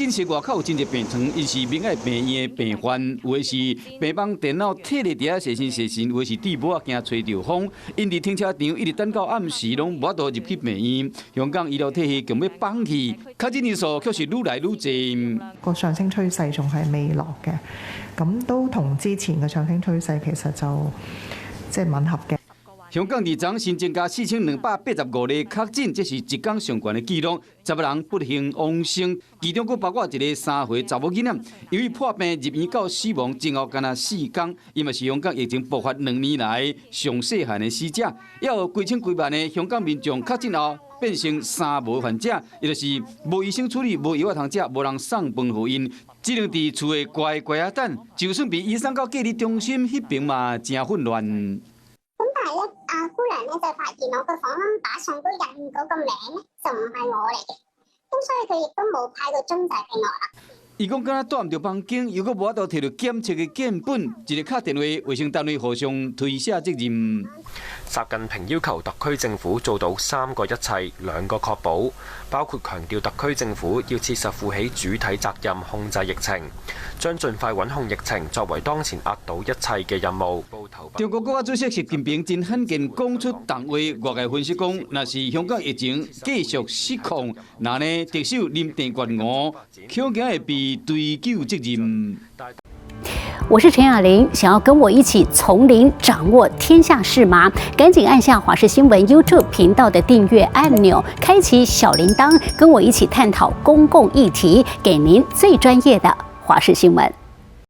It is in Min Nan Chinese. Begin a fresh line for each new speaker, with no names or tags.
診室外口有真濟病床，𪜶是明愛病院的病患，有的是病房電腦退咧佇遐洗身洗身，有的是戴帽仔驚吹著風。𪜶佇停車場一直等到暗時，攏無法度入去病院。香港醫療體系強欲崩去，確診人數卻是愈來愈濟。
個上升趨勢仲係未落嘅，咁都同之前嘅上升趨勢其實就即係吻合嘅。
香港佇昨新增加4285例確診，這是一工上懸的紀錄。10人不幸往生，其中閣包括一個3歲查某囡仔，由於破病入院到死亡前後干焦4工，伊嘛是香港疫情爆發2年來上細漢的死者，也有幾千幾萬的香港民眾確診後變成三無患者，伊就是無醫生處理、無藥仔通食、無人送飯予𪜶，只能佇厝內乖乖仔等。就算被醫生到隔離中心，彼邊嘛誠混亂。
咁但係咧，阿姑娘咧就發現我個房 number 上高印嗰個名咧就唔係我嚟嘅，咁所以佢亦都冇派個樽仔俾我啦。
伊講敢若蹛毋著房間，又閣無法度提著檢測的樣本，一個敲電話，衛生單位互相推卸責任。
習近平要求特區政府做到三個一切、兩個確保，包括強調特區政府要切實負起主體責任，控制疫情，將盡快穩控疫情作為當前壓倒一切嘅任務。
中國國家主席習近平真罕見講出重話，外界分析講，若是香港疫情繼續失控，那呢特首林鄭月娥恐驚會被追究責任。
我是陳雅玲，想要跟我一起從零掌握天下事嗎？趕緊按下華視新聞 YouTube 頻道的訂閱按鈕，開啟小鈴鐺，跟我一起探討公共議題，給您最專業的華視新聞。